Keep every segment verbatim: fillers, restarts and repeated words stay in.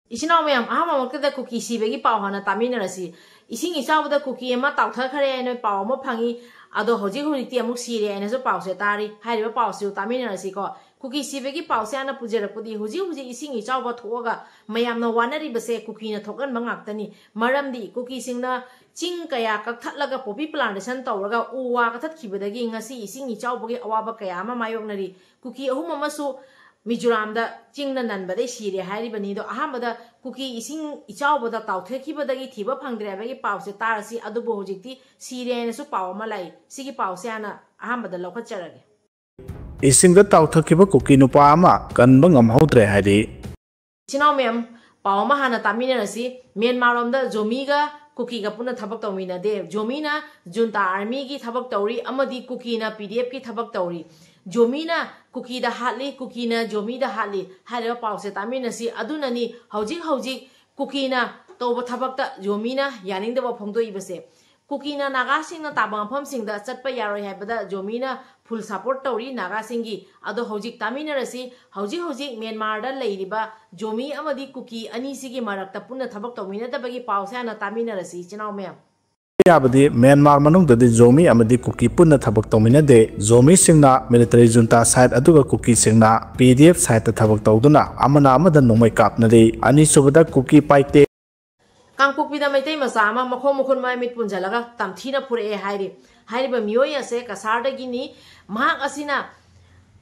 ꯏꯆꯤꯟ ꯏꯅꯥꯎ ꯃꯌꯥꯝ, ꯑꯍꯥꯟꯕꯃꯛꯇꯗ ꯀꯨꯀꯤ ꯁꯤꯕꯒꯤ ꯄꯥꯎ ꯍꯥꯟꯅ ꯇꯥꯃꯤꯟꯅꯔꯁꯤ꯫ ꯏꯁꯤꯡ ꯏꯆꯥꯎꯕꯗ ꯀꯨꯀꯤ ꯑꯃ ꯇꯥꯎꯊꯈ꯭ꯔꯦ ꯍꯥꯏꯅ ꯄꯥꯎ ꯑꯃ ꯐꯪꯉꯤ꯫ ꯑꯗꯣ ꯍꯧꯖꯤꯛ ꯍꯧꯖꯤꯛꯇꯤ ꯑꯃꯨꯛ ꯁꯤꯔꯦ ꯍꯥꯏꯅꯁꯨ ꯄꯥꯎꯁꯦ ꯇꯥꯔꯤ꯫ ꯍꯥꯏꯔꯤꯕ ꯄꯥꯎꯁꯤꯁꯨ ꯇꯥꯃꯤꯟꯅꯔꯁꯤꯀꯣ꯫ ꯀꯨꯀꯤ ꯁꯤꯕꯒꯤ ꯄꯥꯎꯁꯦ ꯍꯥꯟꯅ ꯄꯨꯖꯔꯛꯄꯗꯤ, ꯍꯧꯖꯤꯛ ꯍꯧꯖꯤꯛ ꯏꯁꯤꯡ ꯏꯆꯥꯎꯕ ꯊꯣꯛꯑꯒ ꯃꯌꯥꯝꯅ ꯋꯥꯅꯔꯤꯕꯁꯦ ꯀꯨꯀꯤꯅ ꯊꯣꯛꯍꯟꯕ ꯉꯥꯛꯇꯅꯤ꯫ ꯃꯔꯝꯗꯤ ꯀꯨꯀꯤꯁꯤꯡꯅ ꯆꯤꯡ ꯀꯌꯥ ꯀꯛꯊꯠꯂꯒ poppy plantation ꯇꯧꯔꯒ ꯎ ꯋꯥ ꯀꯛꯊꯠꯈꯤꯕꯗꯒꯤ ꯉꯁꯤ ꯏꯁꯤꯡ ꯏꯆꯥꯎꯕꯒꯤ ꯑꯋꯥꯕ ꯀꯌꯥ ꯑꯃ ꯃꯥꯌꯣꯛꯅꯔꯤ꯫ ꯀꯨꯀꯤ ꯑꯍꯨꯝ ꯑꯃꯁꯨ ꯃꯤꯖꯣꯔꯥꯝꯗ ꯆꯤꯡꯅ ꯅꯟꯕꯗꯩ ꯁꯤꯔꯦ ꯍꯥꯏꯔꯤꯕꯅꯤ꯫ ꯑꯗꯣ ꯑꯍꯥꯟꯕꯗ ꯀꯨꯀꯤ ꯏꯁꯤꯡ ꯏꯆꯥꯎꯕꯗ ꯇꯥꯎꯊꯦꯛꯈꯤꯕꯗꯒꯤ ꯊꯤꯕ ꯐꯪꯗ꯭ꯔꯦ ꯍꯥꯏꯕꯒꯤ ꯄꯥꯎꯁꯦ ꯇꯥꯔꯁꯤ꯫ ꯑꯗꯨꯕꯨ ꯍꯧꯖꯤꯛꯇꯤ ꯁꯤꯔꯦ ꯍꯥꯏꯅꯁꯨ ꯄꯥꯎ ꯑꯃ ꯂꯥꯛꯏ꯫ ꯁꯤꯒꯤ ꯄꯥꯎꯁꯦ ꯍꯥꯟꯅ ꯑꯍꯥꯟꯕꯗ ꯂꯧꯈꯠꯆꯔꯒꯦ꯫ ꯏꯁꯤꯡꯗ ꯇꯥꯎꯊꯈꯤꯕ ꯀꯨꯀꯤ ꯅꯨꯄꯥ ꯑꯃ ꯀꯟꯕ ꯉꯝꯍꯧꯗ꯭ꯔꯦ ꯍꯥꯏꯔꯤ꯫ ꯏꯆꯤꯟ ꯏꯅꯥꯎ ꯃꯌꯥꯝ, ꯄꯥꯎ ꯑꯃ ꯍꯥꯟꯅ ꯇꯥꯃꯤꯟꯅꯔꯁꯤ꯫ ꯃ꯭ꯌꯥꯟꯃꯥꯔ ꯂꯣꯝꯗ ꯖꯣꯃꯤꯒ ꯀꯨꯀꯤꯒ ꯄꯨꯟꯅ ꯊꯕꯛ ꯇꯧꯃꯤꯟꯅꯗꯦ꯫ ꯖꯣꯃꯤꯅ ꯖꯨꯟꯇꯥ ꯑꯥꯔꯃꯤꯒꯤ ꯊꯕꯛ ꯇꯧꯔꯤ ꯑꯃꯗꯤ ꯀꯨꯀꯤꯅ ꯄꯤ ꯗꯤ ꯑꯦꯐꯀꯤ ꯊꯕꯛ ꯇꯧꯔꯤ꯫ ꯖꯣꯃꯤꯅ ꯀꯨꯀꯤꯗ ꯍꯥꯠꯂꯤ, ꯀꯨꯀꯤꯅ ꯖꯣꯃꯤꯗ ꯍꯥꯠꯂꯤ ꯍꯥꯏꯔꯤꯕ ꯄꯥꯎꯁꯦ ꯇꯥꯃꯤꯟꯅꯁꯤ꯫ ꯑꯗꯨꯅꯅꯤ ꯍꯧꯖꯤꯛ ꯍꯧꯖꯤꯛ ꯀꯨꯀꯤꯅ ꯇꯧꯕ ꯊꯕꯛꯇ ꯖꯣꯃꯤꯅ ꯌꯥꯅꯤꯡꯗꯕ ꯐꯣꯡꯗꯣꯛꯏꯕꯁꯦ꯫ ꯀꯨꯀꯤꯅ ꯅꯥꯒꯥꯁꯤꯡꯅ ꯇꯥꯕ ꯃꯐꯝꯁꯤꯡꯗ ꯆꯠꯄ ꯌꯥꯔꯣꯏ ꯍꯥꯏꯕꯗ ꯖꯣꯃꯤꯅ full support ꯇꯧꯔꯤ ꯅꯥꯒꯥꯁꯤꯡꯒꯤ꯫ ꯑꯗꯣ ꯍꯧꯖꯤꯛ ꯇꯥꯃꯤꯟꯅꯔꯁꯤ, ꯍꯧꯖꯤꯛ ꯍꯧꯖꯤꯛ ꯃ꯭ꯌꯥꯟꯃꯥꯔꯗ ꯂꯩꯔꯤꯕ ꯖꯣꯃꯤ ꯑꯃꯗꯤ ꯀꯨꯀꯤ ꯑꯅꯤꯁꯤꯒꯤ ꯃꯔꯛꯇ ꯄꯨꯟꯅ ꯊꯕꯛ ꯇꯧꯃꯤꯟꯅꯗꯕꯒꯤ ꯄꯥꯎꯁꯦ ꯍꯥꯟꯅ ꯇꯥꯃꯤꯟꯅꯔꯁꯤ, ꯏꯆꯤꯟ ꯏꯅꯥꯎ ꯃꯌꯥꯝ꯫ ꯌꯥꯕꯗꯤ ꯃ꯭ꯌꯥꯟꯃꯥꯔ ꯃꯅꯨꯡꯗꯗꯤ ꯖꯣꯃꯤ ꯑꯃꯗꯤ ꯀꯨꯀꯤ ꯄꯨꯟꯅ ꯊꯕꯛ ꯇꯧꯃꯤꯟꯅꯗꯦ꯫ ꯖꯣꯃꯤꯁꯤꯡꯅ military junta side ꯑꯗꯨꯒ ꯀꯨꯀꯤꯁꯤꯡꯅ P D F side ꯊꯕꯛ ꯇꯧꯗꯨꯅ ꯑꯃꯅ ꯑꯃꯗ ꯅꯣꯡꯃꯩ ꯀꯥꯞꯅꯔꯤ꯫ ꯑꯅꯤꯁꯨꯕꯗ ꯀꯨꯀꯤ ꯄꯥꯏꯇꯦ꯫ ꯀꯥꯡꯄꯣꯛꯄꯤꯗ ꯃꯩꯇꯩ ꯃꯆꯥ ꯑꯃ ꯃꯈꯣꯡ ꯃꯈꯨꯠ ꯃꯥꯏ ꯃꯤꯠ ꯄꯨꯟꯁꯤꯜꯂꯒ ꯇꯝꯊꯤꯅ ꯐꯨꯔꯛꯑꯦ ꯍꯥꯏꯔꯤ꯫ ꯍꯥꯏꯔꯤꯕ ꯃꯤꯑꯣꯏ ꯑꯁꯦ ꯀꯁꯥꯔꯗꯒꯤꯅꯤ꯫ ꯃꯍꯥꯛ ꯑꯁꯤꯅ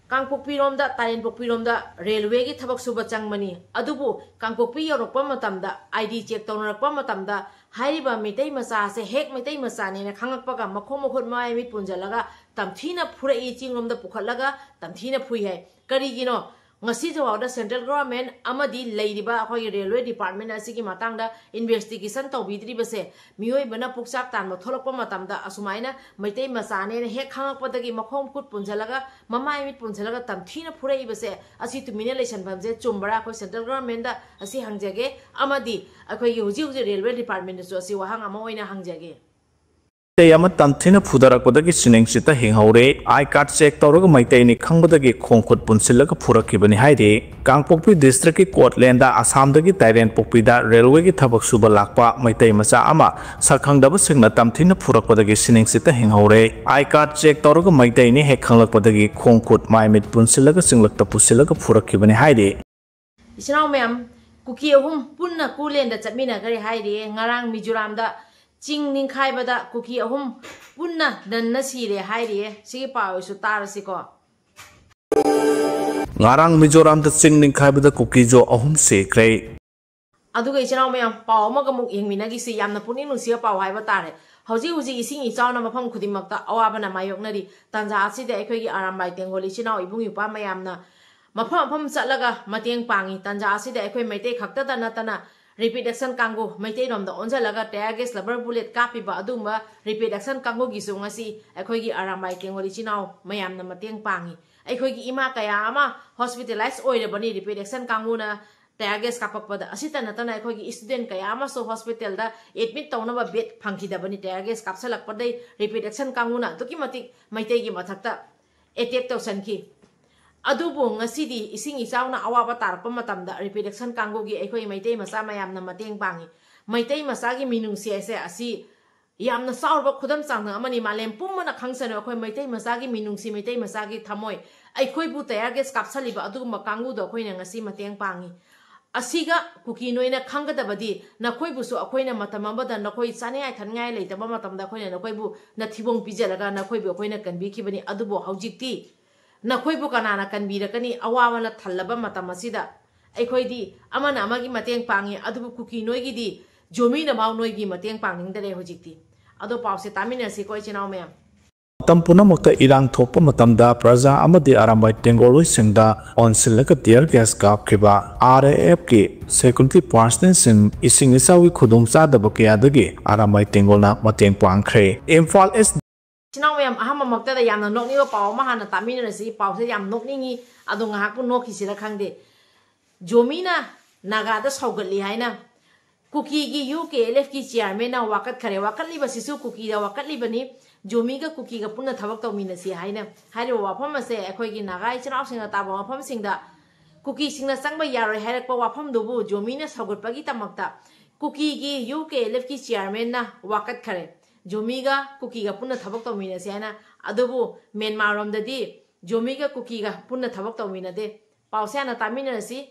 ꯀꯥꯡꯄꯣꯛꯄꯤꯔꯣꯝꯗ, ꯇꯥꯏꯔꯦꯟꯄꯣꯛꯄꯤꯔꯣꯝꯗ ꯔꯦꯜꯋꯦꯒꯤ ꯊꯕꯛ ꯁꯨꯕ ꯆꯪꯕꯅꯤ꯫ ꯑꯗꯨꯕꯨ ꯀꯥꯡꯄꯣꯛꯄꯤ ꯌꯧꯔꯛꯄ ꯃꯇꯝꯗ, I D check ꯇꯧꯅꯔꯛꯄ ꯃꯇꯝꯗ, ꯍꯥꯏꯔꯤꯕ ꯃꯩꯇꯩ ꯃꯆꯥ ꯑꯁꯦ ꯍꯦꯛ ꯃꯩꯇꯩ ꯃꯆꯥꯅꯦꯅ ꯈꯪꯉꯛꯄꯒ ꯃꯈꯣꯡ ꯃꯈꯨꯠ ꯃꯥꯏ ꯃꯤꯠ ꯄꯨꯟꯁꯤꯜꯂꯒ ꯇꯝꯊꯤꯅ ꯐꯨꯔꯛꯏ, ꯆꯤꯡꯂꯣꯝꯗ ꯄꯨꯈꯠꯂꯒ ꯇꯝꯊꯤꯅ ꯐꯨꯏ ꯍꯥꯏ꯫ ꯀꯔꯤꯒꯤꯅꯣ? ꯉꯁꯤ ꯐꯥꯎꯗ central government ꯑꯃꯗꯤ ꯂꯩꯔꯤꯕ ꯑꯩꯈꯣꯏꯒꯤ railway department ꯑꯁꯤꯒꯤ ꯃꯇꯥꯡꯗ investigation ꯇꯧꯕꯤꯗ꯭ꯔꯤꯕꯁꯦ, ꯃꯤꯑꯣꯏꯕꯅ ꯄꯨꯛꯆꯥꯛ ꯇꯥꯟꯕ ꯊꯣꯛꯂꯛꯄ ꯃꯇꯝꯗ ꯑꯁꯨꯃꯥꯏꯅ ꯃꯩꯇꯩ ꯃꯆꯥꯅꯦꯅ ꯍꯦꯛ ꯈꯪꯉꯛꯄꯗꯒꯤ ꯃꯈꯣꯡ ꯈꯨꯠ ꯄꯨꯟꯁꯤꯜꯂꯒ, ꯃꯃꯥꯏ ꯃꯤꯠ ꯄꯨꯟꯁꯤꯜꯂꯒ ꯇꯝꯊꯤꯅ ꯐꯨꯔꯛꯏꯕꯁꯦ, ꯑꯁꯤ ꯇꯨꯃꯤꯟꯅ ꯂꯩꯁꯟꯐꯝꯁꯦ ꯆꯨꯝꯕ꯭ꯔꯥ? ꯑꯩꯈꯣꯏ central government ꯑꯁꯤ ꯍꯪꯖꯒꯦ, ꯑꯃꯗꯤ ꯑꯩꯈꯣꯏꯒꯤ ꯍꯧꯖꯤꯛ ꯍꯧꯖꯤꯛ railway department ꯁꯨ ꯑꯁꯤ ꯋꯥꯍꯪ ꯑꯃ ꯑꯣꯏꯅ ꯍꯪꯖꯒꯦ꯫ ꯃꯩꯇꯩ ꯑꯃ ꯇꯝꯊꯤꯅ ꯐꯨꯗꯔꯛꯄꯗꯒꯤ ꯁꯤꯅꯤꯡꯁꯤꯠꯇ ꯍꯤꯡꯍꯧꯔꯦ꯫ ꯑꯥꯏ ꯀꯥꯔꯗ ꯆꯦꯛ ꯇꯧꯔꯒ ꯃꯩꯇꯩꯅꯤ ꯈꯪꯕꯗꯒꯤ ꯈꯣꯡ ꯈꯨꯠ ꯄꯨꯟꯁꯤꯜꯂꯒ ꯐꯨꯔꯛꯈꯤꯕꯅꯤ ꯍꯥꯏꯔꯤ꯫ ꯀꯥꯡꯄꯣꯛꯄꯤ ꯗꯤꯁꯇ꯭ꯔꯤꯛꯀꯤ ꯀꯣꯠꯂꯦꯟꯗ ꯑꯁꯥꯝꯗꯒꯤ ꯇꯥꯏꯔꯦꯟꯄꯣꯛꯄꯤꯗ ꯔꯦꯜꯋꯦꯒꯤ ꯊꯕꯛ ꯁꯨꯕ ꯂꯥꯛꯄ ꯃꯩꯇꯩ ꯃꯆꯥ ꯑꯃ ꯁꯛꯈꯪꯗꯕꯁꯤꯡꯅ ꯇꯝꯊꯤꯅ ꯐꯨꯔꯛꯄꯗꯒꯤ ꯁꯤꯅꯤꯡꯁꯤꯠꯇ ꯍꯤꯡꯍꯧꯔꯦ꯫ ꯑꯥꯏ ꯀꯥꯔꯗ ꯆꯦꯛ ꯇꯧꯔꯒ ꯃꯩꯇꯩꯅꯤ ꯍꯦꯛ ꯈꯪꯂꯛꯄꯗꯒꯤ ꯈꯣꯡ ꯈꯨꯠ ꯃꯥꯏ ꯃꯤꯠ ꯄꯨꯟꯁꯤꯜꯂꯒ ꯆꯤꯡꯂꯛꯇ ꯄꯨꯁꯤꯜꯂꯒ ꯐꯨꯔꯛꯈꯤꯕꯅꯤ ꯍꯥꯏꯔꯤ꯫ ꯏꯆꯤꯟ ꯏꯅꯥꯎ ꯃꯌꯥꯝ, ꯀꯨꯀꯤ ꯑꯍꯨꯝ ꯄꯨꯟꯅ ꯀꯣꯠꯂꯦꯟꯗ ꯆꯠꯃꯤꯟꯅꯈ꯭ꯔꯦ ꯍꯥꯏꯔꯤꯌꯦ꯫ ꯉꯔꯥꯡ ꯃꯤꯖꯣꯔꯥꯝꯗ ꯆꯤꯡ ꯅꯤꯡꯈꯥꯏꯕꯗ ꯀꯨꯀꯤ ꯑꯍꯨꯝ ꯄꯨꯟꯅ ꯅꯟꯅ ꯁꯤꯔꯦ ꯍꯥꯏꯔꯤꯌꯦ꯫ ꯁꯤꯒꯤ ꯄꯥꯎꯁꯨ ꯇꯥꯔꯁꯤꯀꯣ꯫ ꯉꯔꯥꯡ ꯃꯤꯖꯣꯔꯥꯝꯗ ꯆꯤꯡ ꯅꯤꯡꯈꯥꯏꯕꯗ ꯀꯨꯀꯤꯖꯣ ꯑꯍꯨꯝ ꯁꯤꯈ꯭ꯔꯦ꯫ ꯑꯗꯨꯒ ꯏꯆꯤꯟ ꯏꯅꯥꯎ ꯃꯌꯥꯝ, ꯄꯥꯎ ꯑꯃꯒ ꯑꯃꯨꯛ ꯌꯦꯡꯃꯤꯟꯅꯈꯤꯁꯤ꯫ ꯌꯥꯝꯅ ꯄꯨꯛꯅꯤꯡ ꯅꯨꯡꯁꯤꯕ ꯄꯥꯎ ꯍꯥꯏꯕ ꯇꯥꯔꯦ꯫ ꯍꯧꯖꯤꯛ ꯍꯧꯖꯤꯛ ꯏꯁꯤꯡ ꯏꯆꯥꯎꯅ ꯃꯐꯝ ꯈꯨꯗꯤꯡꯃꯛꯇ ꯑꯋꯥꯕꯅ ꯃꯥꯌꯣꯛꯅꯔꯤ꯫ ꯇꯥꯟꯖꯥ ꯑꯁꯤꯗ ꯑꯩꯈꯣꯏꯒꯤ ꯑꯔꯥꯝꯕꯥꯏ ꯇꯦꯡꯒꯣꯜ ꯏꯆꯤꯟ ꯏꯅꯥꯎ ꯏꯕꯨꯡ ꯏꯄ꯭ꯋꯥ ꯃꯌꯥꯝꯅ ꯃꯐꯝ ꯃꯐꯝ ꯆꯠꯂꯒ ꯃꯇꯦꯡ ꯄꯥꯡꯉꯤ꯫ ꯇꯥꯟꯖꯥ ꯑꯁꯤꯗ ꯑꯩꯈꯣꯏ ꯃꯩꯇꯩ ꯈꯛꯇꯗ ꯅꯠꯇꯅ repeat action ꯀꯥꯡꯕꯨ, ꯃꯩꯇꯩꯔꯣꯝꯗ ꯑꯣꯟꯁꯤꯜꯂꯒ tear gas, rubber bullet ꯀꯥꯞꯄꯤꯕ ꯑꯗꯨꯒꯨꯝꯕ repeat action ꯀꯥꯡꯕꯨꯒꯤꯁꯨ ꯉꯁꯤ ꯑꯩꯈꯣꯏꯒꯤ ꯑꯔꯥꯝꯕꯥꯏ ꯇꯦꯡꯒꯣꯜ ꯏꯆꯤꯟ ꯏꯅꯥꯎ ꯃꯌꯥꯝꯅ ꯃꯇꯦꯡ ꯄꯥꯡꯉꯤ꯫ ꯑꯩꯈꯣꯏꯒꯤ ꯏꯃꯥ ꯀꯌꯥ ꯑꯃ hospitalize ꯑꯣꯏꯔꯕꯅꯤ repeat action ꯀꯥꯡꯕꯨꯅ tear gas ꯀꯥꯞꯄꯛꯄꯗ꯫ ꯑꯁꯤꯇ ꯅꯠꯇꯅ ꯑꯩꯈꯣꯏꯒꯤ student ꯀꯌꯥ ꯑꯃꯁꯨ hospitalꯗ admit ꯇꯧꯅꯕ bed ꯐꯪꯈꯤꯗꯕꯅꯤ tear gas ꯀꯥꯞꯁꯤꯜꯂꯛꯄꯗꯩ꯫ Repeat action ꯀꯥꯡꯕꯨꯅ ꯑꯗꯨꯛꯀꯤ ꯃꯇꯤꯛ ꯃꯩꯇꯩꯒꯤ ꯃꯊꯛꯇ attack ꯇꯧꯁꯟꯈꯤ꯫ ꯑꯗꯨꯕꯨ ꯉꯁꯤꯗꯤ ꯏꯁꯤꯡ ꯏꯆꯥꯎꯅ ꯑꯋꯥꯕ ꯇꯥꯔꯛꯄ ꯃꯇꯝꯗ repeat action ꯀꯥꯡꯕꯨꯒꯤ ꯑꯩꯈꯣꯏ ꯃꯩꯇꯩ ꯃꯆꯥ ꯃꯌꯥꯝꯅ ꯃꯇꯦꯡ ꯄꯥꯡꯉꯤ꯫ ꯃꯩꯇꯩ ꯃꯆꯥꯒꯤ ꯃꯤꯅꯨꯡꯁꯤ ꯍꯥꯏꯁꯦ ꯑꯁꯤ ꯌꯥꯝꯅ ꯆꯥꯎꯔꯕ ꯈꯨꯗꯝ ꯆꯥꯡꯗꯝ ꯑꯃꯅꯤ꯫ ꯃꯥꯂꯦꯝ ꯄꯨꯝꯕꯅ ꯈꯪꯁꯅꯨ, ꯑꯩꯈꯣꯏ ꯃꯩꯇꯩ ꯃꯆꯥꯒꯤ ꯃꯤꯅꯨꯡꯁꯤ, ꯃꯩꯇꯩ ꯃꯆꯥꯒꯤ ꯊꯃꯣꯏ꯫ ꯑꯩꯈꯣꯏꯕꯨ tear gas ꯀꯥꯞꯁꯜꯂꯤꯕ ꯑꯗꯨꯒꯨꯝꯕ ꯀꯥꯡꯕꯨꯗꯣ ꯑꯩꯈꯣꯏꯅ ꯉꯁꯤ ꯃꯇꯦꯡ ꯄꯥꯡꯉꯤ꯫ ꯑꯁꯤꯒ ꯀꯨꯀꯤ ꯅꯣꯏꯅ ꯈꯪꯒꯗꯕꯗꯤ, ꯅꯈꯣꯏꯕꯨꯁꯨ ꯑꯩꯈꯣꯏꯅ ꯃꯇꯝ ꯑꯃꯗ ꯅꯈꯣꯏ ꯆꯥꯅꯤꯡꯉꯥꯏ ꯊꯛꯅꯤꯡꯉꯥꯏ ꯂꯩꯇꯕ ꯃꯇꯝꯗ ꯑꯩꯈꯣꯏꯅ ꯅꯈꯣꯏꯕꯨ ꯅꯊꯤꯕꯣꯡ ꯄꯤꯖꯔꯒ ꯅꯈꯣꯏꯕꯨ ꯑꯩꯈꯣꯏꯅ ꯀꯟꯕꯤꯈꯤꯕꯅꯤ꯫ ꯑꯗꯨꯕꯨ ꯍꯧꯖꯤꯛꯇꯤ ꯅꯈꯣꯏꯕꯨ ꯀꯅꯥꯅ ꯀꯟꯕꯤꯔꯛꯀꯅꯤ? ꯑꯋꯥꯕꯅ ꯊꯜꯂꯕ ꯃꯇꯝ ꯑꯁꯤꯗ ꯑꯩꯈꯣꯏꯗꯤ ꯑꯃꯅ ꯑꯃꯒꯤ ꯃꯇꯦꯡ ꯄꯥꯡꯉꯤ, ꯑꯗꯨꯕꯨ ꯀꯨꯀꯤ ꯅꯣꯏꯒꯤꯗꯤ ꯖꯣꯃꯤꯅꯐꯥꯎ ꯅꯣꯏꯒꯤ ꯃꯇꯦꯡ ꯄꯥꯡꯅꯤꯡꯗꯔꯦ ꯍꯧꯖꯤꯛꯇꯤ꯫ ꯑꯗꯣ ꯄꯥꯎꯁꯦ ꯇꯥꯃꯤꯟꯅꯁꯤꯀꯣ ꯏꯆꯤꯟ ꯏꯅꯥꯎ ꯃꯌꯥꯝ꯫ ꯃꯇꯝ ꯄꯨꯝꯅꯃꯛꯇ ꯏꯔꯥꯡ ꯊꯣꯛꯄ ꯃꯇꯝꯗ ꯄ꯭ꯔꯖꯥ ꯑꯃꯗꯤ ꯑꯔꯥꯝꯕꯥꯏ ꯇꯦꯡꯒꯣꯜꯂꯣꯏꯁꯤꯡꯗ ꯑꯣꯟꯁꯤꯜꯂꯒ tear gas ꯀꯥꯞꯈꯤꯕ RAFꯀꯤ security personnelꯁꯤꯡ ꯏꯁꯤꯡ ꯏꯆꯥꯎꯒꯤ ꯈꯨꯗꯣꯡꯆꯥꯗꯕ ꯀꯌꯥꯗꯒꯤ ꯑꯔꯥꯝꯕꯥꯏ ꯇꯦꯡꯒꯣꯜꯅ ꯃꯇꯦꯡ ꯄꯥꯡꯈ꯭ꯔꯦ꯫ ꯏꯝꯐꯥꯜ East ꯏꯆꯤꯟ ꯏꯅꯥꯎ ꯃꯌꯥꯝ, ꯑꯍꯥꯟꯕꯃꯛꯇꯗ ꯌꯥꯝꯅ ꯅꯣꯛꯅꯤꯡꯕ ꯄꯥꯎ ꯑꯃ ꯍꯥꯟꯅ ꯇꯥꯃꯤꯟꯅꯔꯁꯤ꯫ ꯄꯥꯎꯁꯦ ꯌꯥꯝ ꯅꯣꯛꯅꯤꯡꯉꯤ, ꯑꯗꯣ ꯉꯥꯏꯍꯥꯛꯄꯨ ꯅꯣꯛꯈꯤꯁꯤꯔ ꯈꯪꯗꯦ꯫ ꯖꯣꯃꯤꯅ ꯅꯥꯒꯥꯗ ꯁꯧꯒꯠꯂꯤ ꯍꯥꯏꯅ ꯀꯨꯀꯤꯒꯤ ꯌꯨ ꯀꯦ ꯑꯦꯜ ꯑꯦꯐꯀꯤ ꯆꯤꯌꯥꯔꯃꯦꯟꯅ ꯋꯥꯀꯠꯈꯔꯦ꯫ ꯋꯥꯀꯠꯂꯤꯕꯁꯤꯁꯨ ꯀꯨꯀꯤꯗ ꯋꯥꯀꯠꯂꯤꯕꯅꯤ, ꯖꯣꯃꯤꯒ ꯀꯨꯀꯤꯒ ꯄꯨꯟꯅ ꯊꯕꯛ ꯇꯧꯃꯤꯟꯅꯁꯤ ꯍꯥꯏꯅ꯫ ꯍꯥꯏꯔꯤꯕ ꯋꯥꯐꯝ ꯑꯁꯦ ꯑꯩꯈꯣꯏꯒꯤ ꯅꯥꯒꯥ ꯏꯆꯤꯟ ꯏꯅꯥꯎꯁꯤꯡꯅ ꯇꯥꯕ ꯃꯐꯝꯁꯤꯡꯗ ꯀꯨꯀꯤꯁꯤꯡꯅ ꯆꯪꯕ ꯌꯥꯔꯣꯏ ꯍꯥꯏꯔꯛꯄ ꯋꯥꯐꯝꯗꯨꯕꯨ ꯖꯣꯃꯤꯅ ꯁꯧꯒꯠꯄꯒꯤ ꯗꯃꯛꯇ ꯀꯨꯀꯤꯒꯤ ꯌꯨ ꯀꯦ ꯑꯦꯜ ꯑꯦꯐꯀꯤ ꯆꯤꯌꯥꯔꯃꯦꯟꯅ ꯋꯥꯀꯠꯈꯔꯦ꯫ ꯖꯣꯃꯤꯒ ꯀꯨꯀꯤꯒ ꯄꯨꯟꯅ ꯊꯕꯛ ꯇꯧꯃꯤꯟꯅꯁꯤ ꯍꯥꯏꯅ꯫ ꯑꯗꯨꯕꯨ ꯃ꯭ꯌꯥꯟꯃꯥꯔ ꯔꯣꯝꯗꯗꯤ ꯖꯣꯃꯤꯒ ꯀꯨꯀꯤꯒ ꯄꯨꯟꯅ ꯊꯕꯛ ꯇꯧꯃꯤꯟꯅꯗꯦ꯫ ꯄꯥꯎꯁꯦ ꯍꯥꯟꯅ ꯇꯥꯃꯤꯟꯅꯔꯁꯤ꯫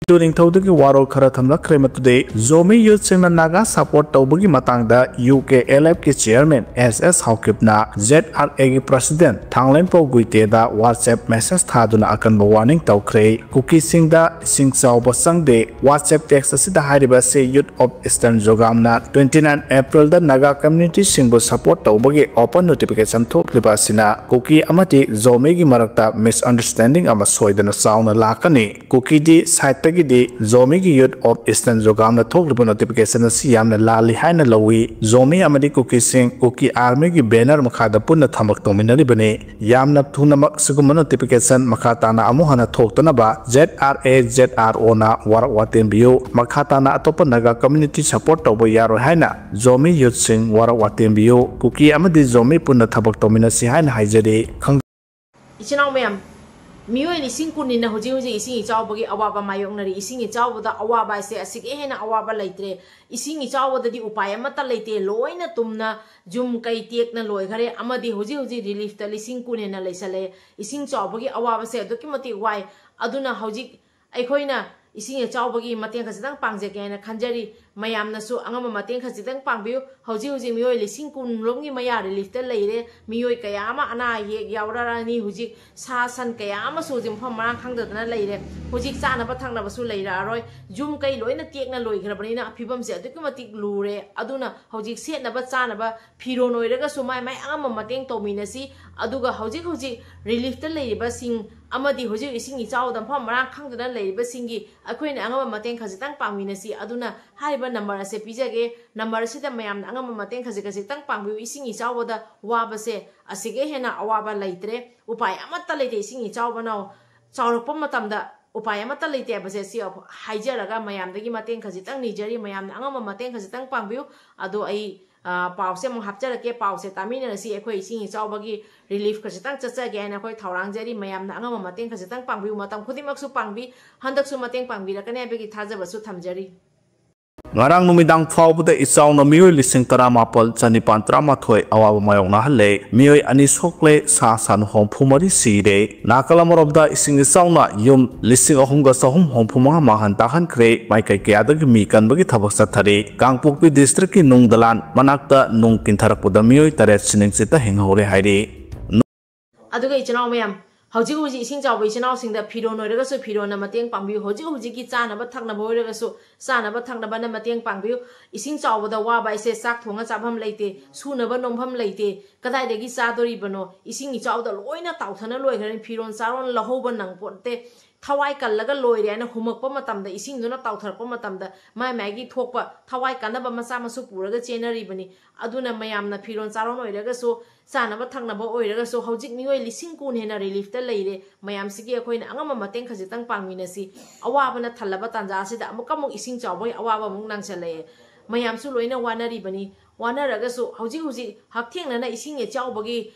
ꯇꯨ ꯅꯤꯡꯊꯧꯗꯒꯤ ꯋꯥꯔꯣꯜ ꯈꯔ ꯊꯝꯂꯛꯈ꯭ꯔꯦ꯫ ꯃꯗꯨꯗꯤ ꯖꯣꯃꯤ ꯌꯨꯠꯁꯤꯡꯅ ꯅꯥꯒꯥ ꯁꯄꯣꯔꯠ ꯇꯧꯕꯒꯤ ꯃꯇꯥꯡꯗ ꯌꯨ ꯀꯦ ꯑꯦꯜ ꯑꯦꯐꯀꯤ ꯆꯤꯌꯔꯃꯦꯟ ꯑꯦꯁ ꯑꯦꯁ ꯍꯥꯎꯀꯤꯞꯅ ꯖꯦꯠ ꯑꯥꯔ ꯑꯦꯒꯤ ꯄ꯭ꯔꯁꯤꯗꯦꯟ ꯊꯥꯡꯂꯦꯟꯄꯧ ꯒꯨꯏꯇꯦꯗ ꯋꯥꯠꯁꯑꯦꯞ ꯃꯦꯁꯦꯖ ꯊꯥꯗꯨꯅ ꯑꯀꯟꯕ ꯋꯥꯔꯅꯤꯡ ꯇꯧꯈ꯭ꯔꯦ꯫ ꯀꯨꯀꯤꯁꯤꯡꯗ ꯏꯁꯤꯡ ꯆꯥꯎꯕ ꯆꯪꯗꯦ꯫ ꯋꯥꯠꯁꯑꯦꯞ ꯇꯦꯛꯁ ꯑꯁꯤꯗ ꯍꯥꯏꯔꯤꯕ ꯑꯁꯤ ꯌꯨꯠ ꯑꯣꯐ ꯏꯁꯇꯔꯟ ꯖꯣꯒꯥꯝꯅ ꯇ꯭ꯋꯦꯟꯇꯤ ꯅꯥꯏꯟ ꯑꯦꯄ꯭ꯔꯤꯜꯗ ꯅꯥꯒꯥ ꯀꯝꯃ꯭ꯌꯨꯅꯤꯇꯤꯁꯤꯡꯕꯨ ꯁꯄꯣꯔꯠ ꯇꯧꯕꯒꯤ ꯑꯣꯄꯟ ꯅꯣꯇꯤꯐꯤꯀꯦꯁꯟ ꯊꯣꯛꯂꯤꯕ ꯑꯁꯤꯅ ꯀꯨꯀꯤ ꯑꯃꯗꯤ ꯖꯣꯃꯤꯒꯤ ꯃꯔꯛꯇ ꯃꯤꯁꯑꯟꯗꯔꯁꯇꯦꯟꯗꯤꯡ ꯑꯃ ꯁꯣꯏꯗꯅ ꯆꯥꯎꯅ ꯂꯥꯛꯀꯅꯤ꯫ ꯀꯨꯀꯤꯗꯤ ꯁꯥꯏꯠꯇꯒꯤꯗꯤ ꯖꯣꯃꯤꯒꯤ ꯌꯨꯠ ꯑꯣꯐ ꯏꯁꯇꯔꯟ ꯖꯣꯒꯥꯝꯅ ꯊꯣꯛꯂꯤꯕ ꯅꯣꯇꯤꯐꯤꯀꯦꯁꯟ ꯑꯁꯤ ꯌꯥꯝꯅ ꯂꯥꯜꯂꯤ ꯍꯥꯏꯅ ꯂꯧꯏ꯫ ꯖꯣꯃꯤ ꯑꯃꯗꯤ ꯀꯨꯀꯤꯁꯤꯡ ꯀꯨꯀꯤ ꯑꯥꯔꯃꯤꯒꯤ ꯕꯦꯅꯔ ꯃꯈꯥꯗ ꯄꯨꯟꯅ ꯊꯕꯛ ꯇꯧꯃꯤꯟꯅꯔꯤꯕꯅꯤ꯫ ꯌꯥꯝꯅ ꯊꯨꯅꯃꯛ ꯁꯤꯒꯨꯝꯕ ꯅꯣꯇꯤꯐꯤꯀꯦꯁꯟ ꯃꯈꯥ ꯇꯥꯅ ꯑꯃꯨꯛ ꯍꯟꯅ ꯊꯣꯛꯇꯅꯕ Z R A Z R ꯑꯣꯅ ꯋꯥꯔꯛ ꯋꯥꯇꯦꯝꯕꯤꯌꯨ꯫ ꯃꯈꯥ ꯇꯥꯅ ꯑꯇꯣꯞꯄ ꯅꯥꯒꯥ ꯀꯝꯃ꯭ꯌꯨꯅꯤꯇꯤ ꯁꯄꯣꯔꯠ ꯇꯧꯕ ꯌꯥꯔꯣꯏ ꯍꯥꯏꯅ ꯖꯣꯃꯤ ꯌꯨꯠꯁꯤꯡ ꯋꯥꯔꯛ ꯋꯥꯇꯦꯝꯕꯤꯌꯨ꯫ ꯀꯨꯀꯤ ꯑꯃꯗꯤ ꯖꯣꯃꯤ ꯄꯨꯟꯅ ꯊꯕꯛ ꯇꯧꯃꯤꯟꯅꯁꯤ ꯍꯥꯏꯅ ꯍꯥꯏꯖꯔꯤ꯫ ꯈꯪ- ꯏꯆꯤꯟ ꯏꯅꯥꯎ ꯃꯌꯥꯝ, ꯃꯤꯑꯣꯏ ꯂꯤꯁꯤꯡ ꯀꯨꯟꯅꯤꯅ ꯍꯧꯖꯤꯛ ꯍꯧꯖꯤꯛ ꯏꯁꯤꯡ ꯏꯆꯥꯎꯕꯒꯤ ꯑꯋꯥꯕ ꯃꯥꯌꯣꯛꯅꯔꯤ꯫ ꯏꯁꯤꯡ ꯏꯆꯥꯎꯕꯗ ꯑꯋꯥꯕ ꯍꯥꯏꯁꯦ ꯑꯁꯤꯒ ꯍꯦꯟꯅ ꯑꯋꯥꯕ ꯂꯩꯇ꯭ꯔꯦ꯫ ꯏꯁꯤꯡ ꯏꯆꯥꯎꯕꯗꯗꯤ ꯎꯄꯥꯏ ꯑꯃꯠꯇ ꯂꯩꯇꯦ꯫ ꯂꯣꯏꯅ ꯇꯨꯝꯅ ꯌꯨꯝ ꯀꯩ ꯇꯦꯛꯅ ꯂꯣꯏꯈꯔꯦ꯫ ꯑꯃꯗꯤ ꯍꯧꯖꯤꯛ ꯍꯧꯖꯤꯛ ꯔꯤꯂꯤꯐꯇ ꯂꯤꯁꯤꯡ ꯀꯨꯟ ꯍꯦꯟꯅ ꯂꯩꯁꯜꯂꯦ꯫ ꯏꯁꯤꯡ ꯆꯥꯎꯕꯒꯤ ꯑꯋꯥꯕꯁꯦ ꯑꯗꯨꯛꯀꯤ ꯃꯇꯤꯛ ꯋꯥꯏ꯫ ꯑꯗꯨꯅ ꯍꯧꯖꯤꯛ ꯑꯩꯈꯣꯏꯅ ꯏꯁꯤꯡ ꯏꯆꯥꯎꯕꯒꯤ ꯃꯇꯦꯡ ꯈꯖꯤꯛꯇꯪ ꯄꯥꯡꯖꯒꯦ ꯍꯥꯏꯅ ꯈꯟꯖꯔꯤ꯫ ꯃꯌꯥꯝꯅꯁꯨ ꯑꯉꯝꯕ ꯃꯇꯦꯡ ꯈꯖꯤꯛꯇꯪ ꯄꯥꯡꯕꯤꯌꯨ꯫ ꯍꯧꯖꯤꯛ ꯍꯧꯖꯤꯛ ꯃꯤꯑꯣꯏ ꯂꯤꯁꯤꯡ ꯀꯨꯟ ꯔꯣꯝꯒꯤ ꯃꯌꯥ ꯔꯤꯂꯤꯐꯇ ꯂꯩꯔꯦ꯫ ꯃꯤꯑꯣꯏ ꯀꯌꯥ ꯑꯃ ꯑꯅꯥ ꯑꯌꯦꯛ ꯌꯥꯎꯔꯛꯑꯅꯤ꯫ ꯍꯧꯖꯤꯛ ꯁꯥ ꯁꯟ ꯀꯌꯥ ꯑꯃꯁꯨ ꯍꯧꯖꯤꯛ ꯃꯐꯝ ꯃꯔꯥꯡ ꯈꯪꯗꯗꯅ ꯂꯩꯔꯦ꯫ ꯍꯧꯖꯤꯛ ꯆꯥꯅꯕ ꯊꯛꯅꯕꯁꯨ ꯂꯩꯔꯛꯑꯔꯣꯏ꯫ ꯌꯨꯝ ꯀꯩ ꯂꯣꯏꯅ ꯇꯦꯛꯅ ꯂꯣꯏꯈ꯭ꯔꯕꯅꯤꯅ ꯐꯤꯕꯝꯁꯦ ꯑꯗꯨꯛꯀꯤ ꯃꯇꯤꯛ ꯂꯨꯔꯦ꯫ ꯑꯗꯨꯅ ꯍꯧꯖꯤꯛ ꯁꯦꯠꯅꯕ ꯆꯥꯅꯕ ꯐꯤꯔꯣꯜ ꯑꯣꯏꯔꯒꯁꯨ ꯃꯥꯏ ꯃꯥꯏ ꯑꯉꯝꯕ ꯃꯇꯦꯡ ꯇꯧꯃꯤꯟꯅꯁꯤ꯫ ꯑꯗꯨꯒ ꯍꯧꯖꯤꯛ ꯍꯧꯖꯤꯛ ꯔꯤꯂꯤꯐꯇ ꯂꯩꯔꯤꯕꯁꯤꯡ ꯑꯃꯗꯤ ꯍꯧꯖꯤꯛ ꯏꯁꯤꯡ ꯏꯆꯥꯎꯗ ꯃꯐꯝ ꯃꯔꯥꯡ ꯈꯪꯗꯅ ꯂꯩꯔꯤꯕꯁꯤꯡꯒꯤ ꯑꯩꯈꯣꯏꯅ ꯑꯉꯝꯕ ꯃꯇꯦꯡ ꯈꯖꯤꯛꯇꯪ ꯄꯥꯡꯃꯤꯟꯅꯁꯤ꯫ ꯑꯗꯨꯅ ꯍꯥꯏꯔꯤꯕ ꯅꯝꯕꯔ ꯑꯁꯦ ꯄꯤꯖꯒꯦ꯫ ꯅꯝꯕꯔ ꯑꯁꯤꯗ ꯃꯌꯥꯝꯅ ꯑꯉꯝꯕ ꯃꯇꯦꯡ ꯈꯖꯤꯛ ꯈꯖꯤꯛꯇꯪ ꯄꯥꯡꯕꯤꯌꯨ꯫ ꯏꯁꯤꯡ ꯏꯆꯥꯎꯕꯗ ꯋꯥꯕꯁꯦ ꯑꯁꯤꯒ ꯍꯦꯟꯅ ꯑꯋꯥꯕ ꯂꯩꯇ꯭ꯔꯦ꯫ ꯎꯄꯥꯏ ꯑꯃꯠꯇ ꯂꯩꯇꯦ꯫ ꯏꯁꯤꯡ ꯏꯆꯥꯎꯕꯅ ꯆꯥꯎꯔꯛꯄ ꯃꯇꯝꯗ ꯎꯄꯥꯏ ꯑꯃꯠꯇ ꯂꯩꯇꯦ ꯍꯥꯏꯕꯁꯦ ꯁꯤ ꯍꯥꯏꯖꯔꯒ ꯃꯌꯥꯝꯗꯒꯤ ꯃꯇꯦꯡ ꯈꯖꯤꯛꯇꯪ ꯅꯤꯖꯔꯤ꯫ ꯃꯌꯥꯝꯅ ꯑꯉꯝꯕ ꯃꯇꯦꯡ ꯈꯖꯤꯛꯇꯪ ꯄꯥꯡꯕꯤꯌꯨ꯫ ꯑꯗꯣ ꯑꯩ, ꯑ, ꯄꯥꯎꯁꯦ ꯑꯃꯨꯛ ꯍꯥꯞꯆꯔꯛꯀꯦ꯫ ꯄꯥꯎꯁꯦ ꯇꯥꯃꯤꯟꯅꯔꯁꯤ꯫ ꯑꯩꯈꯣꯏ ꯏꯁꯤꯡ ꯏꯆꯥꯎꯕꯒꯤ relief ꯈꯖꯤꯛꯇꯪ ꯆꯠꯆꯒꯦ ꯍꯥꯏꯅ ꯑꯩꯈꯣꯏ ꯊꯧꯔꯥꯡꯖꯔꯤ꯫ ꯃꯌꯥꯝꯅ ꯑꯉꯝꯕ ꯃꯇꯦꯡ ꯈꯖꯤꯛꯇꯪ ꯄꯥꯡꯕꯤꯌꯨ꯫ ꯃꯇꯝ ꯈꯨꯗꯤꯡꯃꯛꯁꯨ ꯄꯥꯡꯕꯤ, ꯍꯟꯗꯛꯁꯨ ꯃꯇꯦꯡ ꯄꯥꯡꯕꯤꯔꯛꯀꯅꯤ ꯍꯥꯏꯕꯒꯤ ꯊꯥꯖꯕꯁꯨ ꯊꯝꯖꯔꯤ꯫ ꯉꯔꯥꯡ ꯅꯨꯃꯤꯗꯥꯡ ꯐꯥꯎꯕꯗ ꯏꯆꯥꯎꯅ ꯃꯤꯑꯣꯏ ꯂꯤꯁꯤꯡ ꯇꯔꯥꯃꯥꯄꯜ ꯆꯅꯤꯄꯥꯟ ꯇꯔꯥꯃꯥꯊꯣꯏ ꯑꯋꯥꯕ ꯃꯥꯌꯣꯛꯅꯍꯜꯂꯦ꯫ ꯃꯤꯑꯣꯏ ꯑꯅꯤ ꯁꯣꯛꯂꯦ, ꯁꯥ ꯁꯟ ꯍꯨꯝꯐꯨ ꯃꯔꯤ ꯁꯤꯔꯦ꯫ ꯅꯥꯀꯜ ꯑꯃꯔꯣꯝꯗ ꯏꯁꯤꯡ ꯏꯆꯥꯎꯅ ꯌꯨꯝ ꯂꯤꯁꯤꯡ ꯑꯍꯨꯝꯒ ꯆꯍꯨꯝ ꯍꯨꯝꯐꯨ ꯃꯉꯥ ꯃꯥꯡꯍꯟ ꯇꯥꯛꯍꯟꯈ꯭ꯔꯦ꯫ ꯃꯥꯏꯀꯩ ꯀꯌꯥꯗꯒꯤ ꯃꯤ ꯀꯟꯕꯒꯤ ꯊꯕꯛ ꯆꯠꯊꯔꯤ꯫ ꯀꯥꯡꯄꯣꯛꯄꯤ district ꯀꯤ ꯅꯨꯡ ꯗꯂꯥꯟ ꯃꯅꯥꯛꯇ ꯅꯨꯡ ꯀꯤꯟꯊꯔꯛꯄꯗ ꯃꯤꯑꯣꯏ ꯇꯔꯦꯠ ꯁꯤꯅꯤꯡ ꯆꯤꯠꯇ ꯍꯤꯡꯍꯧꯔꯦ ꯍꯥꯏꯔꯤ꯫ ꯑꯗꯨꯒ ꯏꯆꯤꯟ ꯏꯅꯥꯎ ꯃꯌꯥꯝ, ꯍꯧꯖꯤꯛ ꯍꯧꯖꯤꯛ ꯏꯁꯤꯡ ꯆꯥꯎꯕ ꯏꯆꯤꯟ ꯏꯅꯥꯎꯁꯤꯡꯗ ꯐꯤꯔꯣꯟ ꯑꯣꯏꯔꯒꯁꯨ ꯐꯤꯔꯣꯟꯅ ꯃꯇꯦꯡ ꯄꯥꯡꯕꯤꯌꯨ꯫ ꯍꯧꯖꯤꯛ ꯍꯧꯖꯤꯛꯀꯤ ꯆꯥꯅꯕ ꯊꯛꯅꯕ ꯑꯣꯏꯔꯒꯁꯨ ꯆꯥꯅꯕ ꯊꯛꯅꯕꯅ ꯃꯇꯦꯡ ꯄꯥꯡꯕꯤꯌꯨ꯫ ꯏꯁꯤꯡ ꯆꯥꯎꯕꯗ ꯋꯥꯕ ꯍꯥꯏꯁꯦ ꯆꯥꯛ ꯊꯣꯡꯉ ꯆꯥꯐꯝ ꯂꯩꯇꯦ, ꯁꯨꯅꯕ ꯅꯣꯝꯐꯝ ꯂꯩꯇꯦ, ꯀꯗꯥꯏꯗꯒꯤ ꯆꯥꯗꯣꯔꯤꯕꯅꯣ? ꯏꯁꯤꯡ ꯏꯆꯥꯎꯗ ꯂꯣꯏꯅ ꯇꯥꯎꯊꯅ ꯂꯣꯏꯈ꯭ꯔꯅꯤ꯫ ꯐꯤꯔꯣꯟ ꯆꯥꯔꯣꯟ ꯂꯧꯍꯧꯕ ꯅꯪꯄꯣꯠꯇꯦ꯫ ꯊꯋꯥꯏ ꯀꯜꯂꯒ ꯂꯣꯏꯔꯦ ꯍꯥꯏꯅ ꯍꯨꯝꯃꯛꯄ ꯃꯇꯝꯗ, ꯏꯁꯤꯡꯗꯨꯅ ꯇꯥꯎꯊꯔꯛꯄ ꯃꯇꯝꯗ ꯃꯥꯏ ꯃꯥꯏꯒꯤ ꯊꯣꯛꯄ ꯊꯋꯥꯏ ꯀꯟꯅꯕ ꯃꯆꯥ ꯃꯁꯨ ꯄꯨꯔꯒ ꯆꯦꯟꯅꯔꯤꯕꯅꯤ꯫ ꯑꯗꯨꯅ ꯃꯌꯥꯝꯅ ꯐꯤꯔꯣꯟ ꯆꯥꯔꯣꯟ ꯑꯣꯏꯔꯒꯁꯨ, ꯆꯥꯅꯕ ꯊꯛꯅꯕ ꯑꯣꯏꯔꯒꯁꯨ, ꯍꯧꯖꯤꯛ ꯃꯤꯑꯣꯏ ꯂꯤꯁꯤꯡ ꯀꯨꯟ ꯍꯦꯟꯅ relief ꯇ ꯂꯩꯔꯦ꯫ ꯃꯌꯥꯝꯁꯤꯒꯤ ꯑꯩꯈꯣꯏꯅ ꯑꯉꯝꯕ ꯃꯇꯦꯡ ꯈꯖꯤꯛꯇꯪ ꯄꯥꯡꯃꯤꯟꯅꯁꯤ꯫ ꯑꯋꯥꯕꯅ ꯊꯜꯂꯕ ꯇꯥꯟꯖꯥ ꯑꯁꯤꯗ ꯑꯃꯨꯛꯀ ꯑꯃꯨꯛ ꯏꯁꯤꯡ ꯆꯥꯎꯕꯒꯤ ꯑꯋꯥꯕ ꯑꯃꯨꯛ ꯅꯪꯁꯜꯂꯛꯑꯦ꯫ ꯃꯌꯥꯝꯁꯨ ꯂꯣꯏꯅ ꯋꯥꯅꯔꯤꯕꯅꯤ꯫ ꯋꯥꯅꯔꯒꯁꯨ ꯍꯧꯖꯤꯛ ꯍꯧꯖꯤꯛ ꯍꯛꯊꯦꯡꯅꯅ ꯏꯁꯤꯡ ꯏꯆꯥꯎꯕꯒꯤ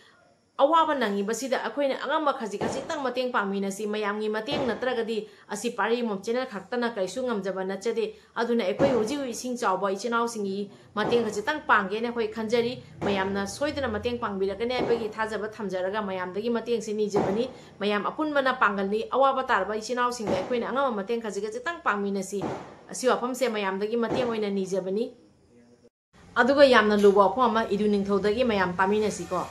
ꯑꯋꯥꯕ ꯅꯪꯉꯤꯕꯁꯤꯗ ꯑꯩꯈꯣꯏꯅ ꯑꯉꯝꯕ ꯈꯖꯤꯛ ꯈꯖꯤꯛꯇꯪ ꯃꯇꯦꯡ ꯄꯥꯡꯃꯤꯟꯅꯁꯤ꯫ ꯃꯌꯥꯝꯒꯤ ꯃꯇꯦꯡ ꯅꯠꯇ꯭ꯔꯒꯗꯤ ꯑꯁꯤ ꯄꯥꯔꯤ ꯃꯣꯝ channel ꯈꯛꯇꯅ ꯀꯔꯤꯁꯨ ꯉꯝꯖꯕ ꯅꯠꯆꯗꯦ꯫ ꯑꯗꯨꯅ ꯑꯩꯈꯣꯏ ꯍꯧꯖꯤꯛ ꯍꯧꯖꯤꯛ ꯏꯁꯤꯡ ꯆꯥꯎꯕ ꯏꯆꯤꯟ ꯏꯅꯥꯎꯁꯤꯡꯒꯤ ꯃꯇꯦꯡ ꯈꯖꯤꯛꯇꯪ ꯄꯥꯡꯒꯦꯅ ꯑꯩꯈꯣꯏ ꯈꯟꯖꯔꯤ꯫ ꯃꯌꯥꯝꯅ ꯁꯣꯏꯗꯅ ꯃꯇꯦꯡ ꯄꯥꯡꯕꯤꯔꯛꯀꯅꯤ ꯍꯥꯏꯕꯒꯤ ꯊꯥꯖꯕ ꯊꯝꯖꯔꯒ ꯃꯌꯥꯝꯗꯒꯤ ꯃꯇꯦꯡꯁꯦ ꯅꯤꯖꯕꯅꯤ꯫ ꯃꯌꯥꯝ ꯑꯄꯨꯟꯕꯅ ꯄꯥꯡꯒꯜꯅꯤ꯫ ꯑꯋꯥꯕ ꯇꯥꯔꯕ ꯏꯆꯤꯟ ꯏꯅꯥꯎꯁꯤꯡꯗ ꯑꯩꯈꯣꯏꯅ ꯑꯉꯝꯕ ꯃꯇꯦꯡ ꯈꯖꯤꯛ ꯈꯖꯤꯛꯇꯪ ꯄꯥꯡꯃꯤꯟꯅꯁꯤ꯫ ꯑꯁꯤ ꯋꯥꯐꯝꯁꯦ ꯃꯌꯥꯝꯗꯒꯤ ꯃꯇꯦꯡ ꯑꯣꯏꯅ ꯅꯤꯖꯕꯅꯤ꯫ ꯑꯗꯨꯒ ꯌꯥꯝꯅ ꯂꯨꯕ ꯋꯥꯐꯝ ꯑꯃ ꯏꯗꯨ ꯅꯤꯡꯊꯧꯗꯒꯤ ꯃꯌꯥꯝ ꯇꯥꯃꯤꯟꯅꯁꯤꯀꯣ꯫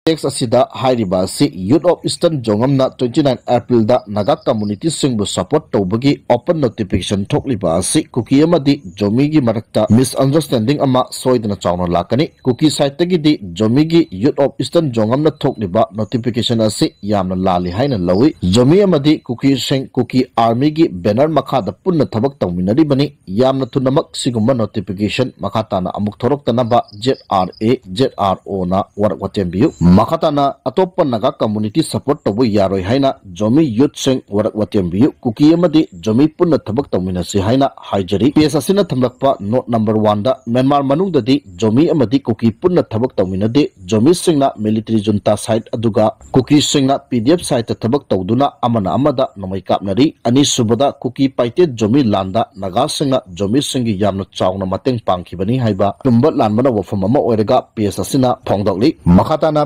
Text ꯑꯁꯤꯗ ꯍꯥꯏꯔꯤꯕ ꯑꯁꯤ Youth of Eastern ꯖꯣꯉꯝꯅ twenty nine April the Naga community ꯁꯤꯡꯕꯨ support ꯇꯧꯕꯒꯤ open notification ꯊꯣꯛꯂꯤꯕ ꯑꯁꯤ ꯀꯨꯀꯤ ꯑꯃꯗꯤ ꯖꯣꯃꯤꯒꯤ ꯃꯔꯛꯇ misunderstanding ꯑꯃ ꯁꯣꯏꯗꯅ ꯆꯥꯎꯅ ꯂꯥꯛꯀꯅꯤ꯫ ꯀꯨꯀꯤ side ꯇꯒꯤꯗꯤ ꯖꯣꯃꯤꯒꯤ Youth of Eastern ꯖꯣꯉꯝꯅ ꯊꯣꯛꯂꯤꯕ notification ꯑꯁꯤ ꯌꯥꯝꯅ ꯂꯥꯜꯂꯤ ꯍꯥꯏꯅ ꯂꯧꯏ꯫ ꯖꯣꯃꯤ ꯑꯃꯗꯤ ꯀꯨꯀꯤꯁꯤꯡ ꯀꯨꯀꯤ army ꯒꯤ banner ꯃꯈꯥꯗ ꯄꯨꯟꯅ ꯊꯕꯛ ꯇꯧꯃꯤꯟꯅꯔꯤꯕꯅꯤ꯫ ꯌꯥꯝꯅ ꯊꯨꯅꯃꯛ ꯁꯤꯒꯨꯝꯕ notification ꯃꯈꯥ ꯇꯥꯅ ꯑꯃꯨꯛ ꯊꯣꯔꯛꯇꯅꯕ Z R A, Z R O ꯅ ꯋꯥꯔꯛ ꯋꯥꯇꯦꯝꯕꯤꯌꯨ꯫ ꯃꯈꯥ ꯇꯥꯅ ꯑꯇꯣꯞꯄ ꯅꯥꯒꯥ community support ꯇꯧꯕ ꯌꯥꯔꯣꯏ ꯍꯥꯏꯅ ꯖꯣꯃꯤ youthꯁꯤꯡ ꯋꯥꯔꯛ ꯋꯥꯇꯦꯝꯕꯤꯌꯨ, ꯀꯨꯀꯤ ꯑꯃꯗꯤ ꯖꯣꯃꯤ ꯄꯨꯟꯅ ꯊꯕꯛ ꯇꯧꯃꯤꯟꯅꯁꯤ ꯍꯥꯏꯅ ꯍꯥꯏꯖꯔꯤ꯫ Page ꯑꯁꯤꯅ ꯊꯝꯂꯛꯄ note number oneꯗ ꯃ꯭ꯌꯥꯟꯃꯥꯔ ꯃꯅꯨꯡꯗꯗꯤ ꯖꯣꯃꯤ ꯑꯃꯗꯤ ꯀꯨꯀꯤ ꯄꯨꯟꯅ ꯊꯕꯛ ꯇꯧꯃꯤꯟꯅꯗꯦ꯫ ꯖꯣꯃꯤꯁꯤꯡꯅ military junta side ꯑꯗꯨꯒ ꯀꯨꯀꯤꯁꯤꯡꯅ P D F sideꯇ ꯊꯕꯛ ꯇꯧꯗꯨꯅ ꯑꯃꯅ ꯑꯃꯗ ꯅꯣꯡꯃꯩ ꯀꯥꯞꯅꯔꯤ꯫ ꯑꯅꯤꯁꯨꯕꯗ, ꯀꯨꯀꯤ ꯄꯥꯏꯇꯦꯠ ꯖꯣꯃꯤ ꯂꯥꯟꯗ ꯅꯥꯒꯥꯁꯤꯡꯅ ꯖꯣꯃꯤꯁꯤꯡꯒꯤ ꯌꯥꯝꯅ ꯆꯥꯎꯅ ꯃꯇꯦꯡ ꯄꯥꯡꯈꯤꯕꯅꯤ ꯍꯥꯏꯕ ꯆꯨꯝꯕ ꯂꯥꯟꯕꯅ ꯋꯥꯐꯝ ꯑꯃ ꯑꯣꯏꯔꯒ page ꯑꯁꯤꯅ ꯐꯣꯡꯗꯣꯛꯂꯤ꯫ ꯃꯈꯥ ꯇꯥꯅ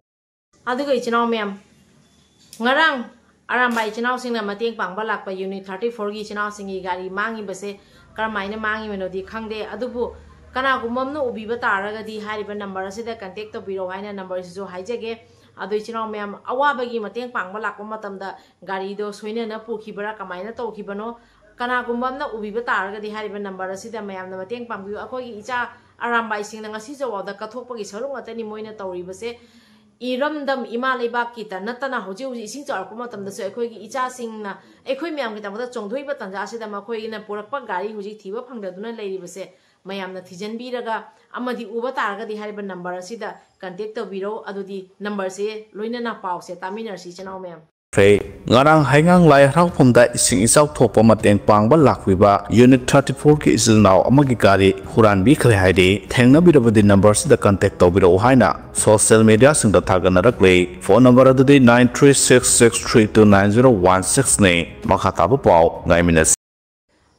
ꯑꯗꯨꯒ ꯏꯆꯤꯟ ꯏꯅꯥꯎ ꯃꯌꯥꯝ, ꯉꯔꯥꯡ ꯑꯔꯥꯝꯕꯥꯏ ꯏꯆꯤꯟ ꯏꯅꯥꯎꯁꯤꯡꯅ ꯃꯇꯦꯡ ꯄꯥꯡꯕ ꯂꯥꯛꯄ unit thirty fourꯒꯤ ꯏꯆꯤꯟ ꯏꯅꯥꯎꯁꯤꯡꯒꯤ ꯒꯥꯔꯤ ꯃꯥꯡꯉꯤꯕꯁꯦ ꯀꯔꯝꯍꯥꯏꯅ ꯃꯥꯡꯉꯤꯕꯅꯣꯗꯤ ꯈꯪꯗꯦ, ꯑꯗꯨꯕꯨ ꯀꯅꯥꯒꯨꯝꯕ ꯑꯃꯅ ꯎꯕꯤꯕ ꯇꯥꯔꯒꯗꯤ ꯍꯥꯏꯔꯤꯕ number ꯑꯁꯤꯗ contact ꯇꯧꯕꯤꯔꯛꯑꯣ ꯍꯥꯏꯅ numberꯁꯤꯁꯨ ꯍꯥꯏꯖꯒꯦ꯫ ꯑꯗꯣ ꯏꯆꯤꯟ ꯏꯅꯥꯎ ꯃꯌꯥꯝ, ꯑꯋꯥꯕꯒꯤ ꯃꯇꯦꯡ ꯄꯥꯡꯕ ꯂꯥꯛꯄ ꯃꯇꯝꯗ ꯒꯥꯔꯤꯗꯣ ꯁꯣꯏꯅꯅ ꯄꯨꯈꯤꯕ꯭ꯔꯥ, ꯀꯃꯥꯏꯅ ꯇꯧꯈꯤꯕꯅꯣ, ꯀꯅꯥꯒꯨꯝꯕ ꯑꯃꯅ ꯎꯕꯤꯕ ꯇꯥꯔꯒꯗꯤ ꯍꯥꯏꯔꯤꯕ number ꯑꯁꯤꯗ ꯃꯌꯥꯝꯅ ꯃꯇꯦꯡ ꯄꯥꯡꯕꯤꯌꯨ꯫ ꯑꯩꯈꯣꯏꯒꯤ ꯏꯆꯥ ꯑꯔꯥꯝꯕꯥꯏꯁꯤꯡꯅ ꯉꯁꯤ ꯖꯋꯥꯎꯗ ꯀꯠꯊꯣꯛꯄꯒꯤ ꯁꯔꯨꯛ ꯉꯥꯛꯇꯅꯤ ꯃꯣꯏꯅ ꯇꯧꯔꯤꯕꯁꯦ꯫ ꯏꯔꯝꯗꯝ ꯏꯃꯥ ꯂꯩꯕꯥꯛꯀꯤꯇ ꯅꯠꯇꯅ ꯍꯧꯖꯤꯛ ꯍꯧꯖꯤꯛ ꯏꯁꯤꯡ ꯆꯥꯎꯔꯛꯄ ꯃꯇꯝꯗꯁꯨ ꯑꯩꯈꯣꯏꯒꯤ ꯏꯆꯥꯁꯤꯡꯅ, ꯑꯩꯈꯣꯏ ꯃꯌꯥꯝꯒꯤꯗꯃꯛꯇ ꯆꯣꯡꯊꯣꯛꯏꯕ ꯇꯥꯟꯖꯥ ꯑꯁꯤꯗ ꯃꯈꯣꯏꯅ ꯄꯨꯔꯛꯄ ꯒꯥꯔꯤ ꯍꯧꯖꯤꯛ ꯊꯤꯕ ꯐꯪꯗꯗꯨꯅ ꯂꯩꯔꯤꯕꯁꯦ ꯃꯌꯥꯝꯅ ꯊꯤꯖꯤꯟꯕꯤꯔꯒ ꯑꯃꯗꯤ ꯎꯕ ꯇꯥꯔꯒꯗꯤ ꯍꯥꯏꯔꯤꯕ number ꯑꯁꯤꯗ contact ꯇꯧꯕꯤꯔꯧ꯫ ꯑꯗꯨꯗꯤ numberꯁꯦ ꯂꯣꯏꯅꯅ ꯄꯥꯎꯁꯦ ꯇꯥꯃꯤꯟꯅꯔꯁꯤ ꯏꯆꯤꯟ ꯏꯅꯥꯎ ꯃꯌꯥꯝ꯫ ꯐꯩ꯫ ꯉꯔꯥꯡ ꯍꯩꯉꯥꯡ ꯂꯥꯏ ꯍꯔꯥꯎꯐꯝꯗ ꯏꯁꯤꯡ ꯏꯆꯥꯎ ꯊꯣꯛꯄ ꯃꯇꯦꯡ ꯄꯥꯡꯕ ꯂꯥꯛꯄꯤꯕ unit thirty fourꯒꯤ ꯏꯆꯤꯜ ꯏꯅꯥꯎ ꯑꯃꯒꯤ ꯒꯥꯔꯤ ꯍꯨꯔꯥꯟꯕꯤꯈ꯭ꯔꯦ ꯍꯥꯏꯔꯦ꯫ ꯊꯦꯡꯅꯕꯤꯔꯕꯗꯤ numberꯁꯤꯗ contact ꯇꯧꯕꯤꯔꯛꯎ ꯍꯥꯏꯅ social mediaꯁꯤꯡꯗ ꯊꯥꯒꯠꯅꯔꯛꯂꯤ꯫ Phone number ꯑꯗꯨꯗꯤ nine three six six three two nine zero one sixꯅꯤ꯫ ꯃꯈꯥ ꯇꯥꯕ ꯄꯥꯎ ꯉꯥꯏꯃꯤꯟꯅꯁꯤ꯫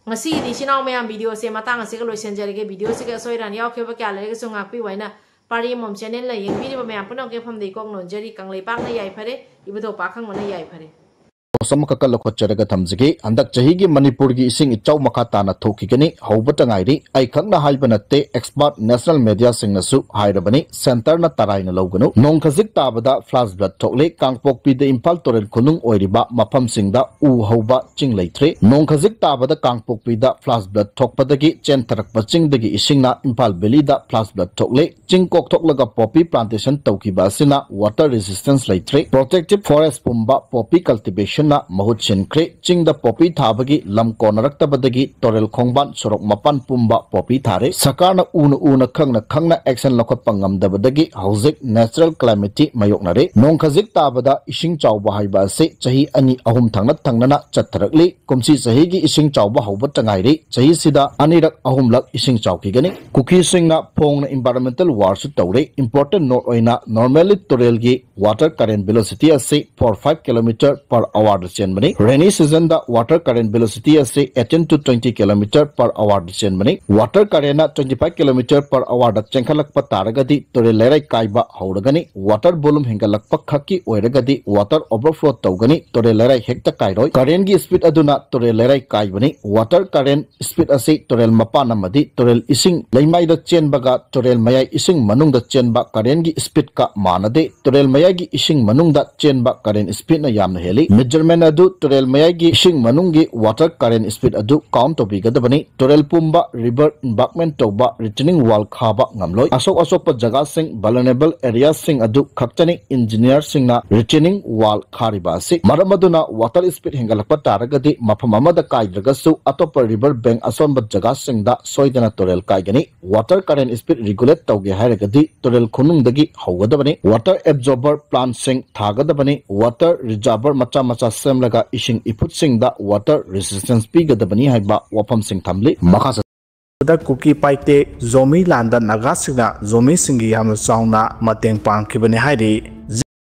ꯉꯁꯤꯒꯤꯗꯤ ꯏꯆꯤꯟ ꯏꯅꯥꯎ ꯃꯌꯥꯝ videoꯁꯦ ꯃꯇꯥꯡ ꯑꯁꯤꯒ ꯂꯣꯏꯁꯤꯟꯖꯔꯒꯦ꯫ Videoꯁꯤꯒ ꯑꯁꯣꯏ ꯑꯔꯥꯟ ꯌꯥꯎꯈꯤꯕ ꯀꯌꯥ ꯂꯩꯔꯒꯁꯨ ꯉꯥꯛꯄꯤꯌꯨ ꯍꯥꯏꯅ ꯄꯥꯔꯤ ꯑꯃꯃꯝ channelꯅ ꯌꯦꯡꯕꯤꯔꯤꯕ ꯃꯌꯥꯝ ꯄꯨꯝꯅꯃꯛꯀꯤ ꯃꯐꯝꯗ ꯏꯀꯣꯛ ꯅꯣꯟꯖꯔꯤ꯫ ꯀꯪꯂꯩꯄꯥꯛꯅ ꯌꯥꯏꯐꯔꯦ, ꯏꯕꯨꯙꯧ ꯄꯥꯈꯪꯕꯅ ꯌꯥꯏꯐꯔꯦ꯫ Post ꯑꯃꯈꯛꯀ ꯂꯧꯈꯠꯆꯔꯒ ꯊꯝꯖꯒꯦ꯫ ꯍꯟꯗꯛ ꯆꯍꯤꯒꯤ ꯃꯅꯤꯄꯨꯔꯒꯤ ꯏꯁꯤꯡ ꯏꯆꯥꯎ ꯃꯈꯥ ꯇꯥꯅ ꯊꯣꯛꯈꯤꯒꯅꯤ꯫ ꯍꯧꯕꯇ ꯉꯥꯏꯔꯤ꯫ ꯑꯩ ꯈꯛꯅ ꯍꯥꯏꯕ ꯅꯠꯇꯦ, expert national mediaꯁꯤꯡꯅꯁꯨ ꯍꯥꯏꯔꯕꯅꯤ꯫ Centreꯅ ꯇꯔꯥꯏꯅ ꯂꯧꯒꯅꯨ꯫ ꯅꯣꯡ ꯈꯖꯤꯛ ꯇꯥꯕꯗ flash flood ꯊꯣꯛꯂꯦ꯫ ꯀꯥꯡꯄꯣꯛꯄꯤꯗ ꯏꯝꯐꯥꯜ ꯇꯨꯔꯦꯜ ꯈꯨꯅꯨꯡ ꯑꯣꯏꯔꯤꯕ ꯃꯐꯝꯁꯤꯡꯗ ꯎ ꯍꯧꯕ ꯆꯤꯡ ꯂꯩꯇ꯭ꯔꯦ꯫ ꯅꯣꯡ ꯈꯖꯤꯛ ꯇꯥꯕꯗ ꯀꯥꯡꯄꯣꯛꯄꯤꯗ flash flood ꯊꯣꯛꯄꯗꯒꯤ ꯆꯦꯟꯊꯔꯛꯄ ꯆꯤꯡꯗꯒꯤ ꯏꯁꯤꯡꯅ ꯏꯝꯐꯥꯜ valleyꯗ flash flood ꯊꯣꯛꯂꯦ꯫ ꯆꯤꯡ ꯀꯣꯛꯊꯣꯛꯂꯒ poppy plantation ꯇꯧꯈꯤꯕ ꯑꯁꯤꯅ water resistance ꯂꯩꯇ꯭ꯔꯦ꯫ Protective forest ꯄꯨꯝꯕ poppy cultivation ꯅ ꯃꯍꯨꯠ ꯁꯤꯟꯈ꯭ꯔꯦ꯫ ꯆꯤꯡꯗ ꯄꯣꯄꯤ ꯊꯥꯕꯒꯤ ꯂꯝ ꯀꯣꯟꯅꯔꯛꯇꯕꯗꯒꯤ ꯇꯨꯔꯦꯜ ꯈꯣꯡꯕꯥꯟ ꯁꯣꯔꯣꯛ ꯃꯄꯥꯟ ꯄꯨꯝꯕ ꯄꯣꯄꯤ ꯊꯥꯔꯦ꯫ ꯁꯔꯀꯥꯔꯅ ꯎꯅ ꯎꯅ, ꯈꯪꯅ ꯈꯪꯅ action ꯂꯧꯈꯠꯄ ꯉꯝꯗꯕꯗꯒꯤ ꯍꯧꯖꯤꯛ natural calamity ꯃꯥꯌꯣꯛꯅꯔꯦ꯫ ꯅꯣꯡ ꯈꯖꯤꯛ ꯇꯥꯕꯗ ꯏꯁꯤꯡ ꯆꯥꯎꯕ ꯍꯥꯏꯕ ꯑꯁꯤ ꯆꯍꯤ ꯑꯅꯤ ꯑꯍꯨꯝ ꯊꯪꯅ ꯊꯪꯅꯅ ꯆꯠꯊꯔꯛꯂꯤ꯫ ꯀꯨꯝꯁꯤ ꯆꯍꯤꯒꯤ ꯏꯁꯤꯡ ꯆꯥꯎꯕ ꯍꯧꯕꯇ ꯉꯥꯏꯔꯤ꯫ ꯆꯍꯤꯁꯤꯗ ꯑꯅꯤꯔꯛ ꯑꯍꯨꯝꯂꯛ ꯏꯁꯤꯡ ꯆꯥꯎꯈꯤꯒꯅꯤ꯫ ꯀꯨꯀꯤꯁꯤꯡꯅ ꯐꯣꯡꯅ environmental warꯁꯨ ꯇꯧꯔꯦ꯫ Important note ꯑꯣꯏꯅ, normally ꯇꯨꯔꯦꯜꯒꯤ water current velocity ꯑꯁꯤ four five kilometer per hourꯗ ꯆꯦꯟꯕꯅꯤ꯫ Rainy seasonꯗ water current velocity ꯑꯁꯤ eighteen to twenty kilometer per hourꯗ ꯆꯦꯟꯕꯅꯤ꯫ Water currentꯅ twenty five kilometer per hourꯗ ꯆꯦꯟꯈꯠꯂꯛꯄ ꯇꯥꯔꯒꯗꯤ ꯇꯨꯔꯦꯜ ꯂꯩꯔꯥꯏ ꯀꯥꯏꯕ ꯍꯧꯔꯒꯅꯤ꯫ Water volume ꯍꯦꯟꯒꯠꯂꯛꯄ ꯈꯛꯀꯤ ꯑꯣꯏꯔꯒꯗꯤ water overflow ꯇꯧꯒꯅꯤ, ꯇꯨꯔꯦꯜ ꯂꯩꯔꯥꯏ ꯍꯦꯛꯇ ꯀꯥꯏꯔꯣꯏ꯫ Currentꯒꯤ speed ꯑꯗꯨꯅ ꯇꯨꯔꯦꯜ ꯂꯩꯔꯥꯏ ꯀꯥꯏꯕꯅꯤ꯫ Water current speed ꯑꯁꯤ ꯇꯨꯔꯦꯜ ꯃꯄꯥꯟ ꯑꯃꯗꯤ ꯇꯨꯔꯦꯜ ꯏꯁꯤꯡ ꯂꯩꯃꯥꯏꯗ ꯆꯦꯟꯕꯒ ꯇꯨꯔꯦꯜ ꯃꯌꯥꯏ ꯏꯁꯤꯡ ꯃꯅꯨꯡꯗ ꯆꯦꯟꯕ currentꯒꯤ speedꯀ ꯃꯥꯟꯅꯗꯦ꯫ ꯇꯨꯔꯦꯜ ꯃꯌꯥꯏꯒꯤ ꯏꯁꯤꯡ ꯃꯅꯨꯡꯗ ꯆꯦꯟꯕ current speedꯅ ꯌꯥꯝꯅ ꯍꯦꯜꯂꯤ꯫ Measurement ꯑꯗꯨ ꯇꯨꯔꯦꯜ ꯃꯌꯥꯏꯒꯤ ꯏꯁꯤꯡ ꯃꯅꯨꯡꯒꯤ water current speed ꯑꯗꯨ count ꯇꯧꯕꯤꯒꯗꯕꯅꯤ꯫ ꯇꯨꯔꯦꯜ ꯄꯨꯝꯕ river embankment ꯇꯧꯕ retaining wall ꯈꯥꯕ ꯉꯝꯂꯣꯏ꯫ ꯑꯁꯣꯛ ꯑꯁꯣꯛꯄ ꯖꯒꯥꯁꯤꯡ, vulnerable areaꯁꯤꯡ ꯑꯗꯨ ꯈꯛꯇꯅꯤ engineerꯁꯤꯡꯅ retaining wall ꯈꯥꯔꯤꯕ ꯑꯁꯤ꯫ ꯃꯔꯝ ꯑꯗꯨꯅ water speed ꯍꯦꯟꯒꯠꯂꯛꯄ ꯇꯥꯔꯒꯗꯤ ꯃꯐꯝ ꯑꯃꯗ ꯀꯥꯏꯗ꯭ꯔꯒꯁꯨ ꯑꯇꯣꯞꯄ river bank ꯑꯁꯣꯟꯕ ꯖꯒꯥꯁꯤꯡꯗ ꯁꯣꯏꯗꯅ ꯇꯨꯔꯦꯜ ꯀꯥꯏꯒꯅꯤ꯫ Water current speed regulate ꯇꯧꯒꯦ ꯍꯥꯏꯔꯒꯗꯤ ꯇꯨꯔꯦꯜ ꯈꯣꯡꯅꯨꯡꯗꯒꯤ ꯍꯧꯒꯗꯕꯅꯤ꯫ Water absorber plantꯁꯤꯡ ꯊꯥꯒꯗꯕꯅꯤ꯫ Water reservoir ꯃꯆꯥ ꯃꯆꯥ ꯁꯦꯝꯂꯒ ꯏꯁꯤꯡ ꯏꯐꯨꯠꯁꯤꯡꯗ water resistance ꯄꯤꯒꯗꯕꯅꯤ ꯍꯥꯏꯕ ꯋꯥꯐꯝꯁꯤꯡ ꯊꯝꯂꯤ꯫ ꯃꯈꯥ ꯗ ꯀꯨꯀꯤ ꯄꯥꯏꯇꯦ ꯖꯣꯃꯤ ꯂꯥꯟꯗ ꯅꯥꯒꯥꯁꯤꯡꯅ ꯖꯣꯃꯤꯁꯤꯡꯒꯤ ꯌꯥꯝꯅ ꯆꯥꯎꯅ ꯃꯇꯦꯡ ꯄꯥꯡꯈꯤꯕꯅꯤ ꯍꯥꯏꯔꯤ꯫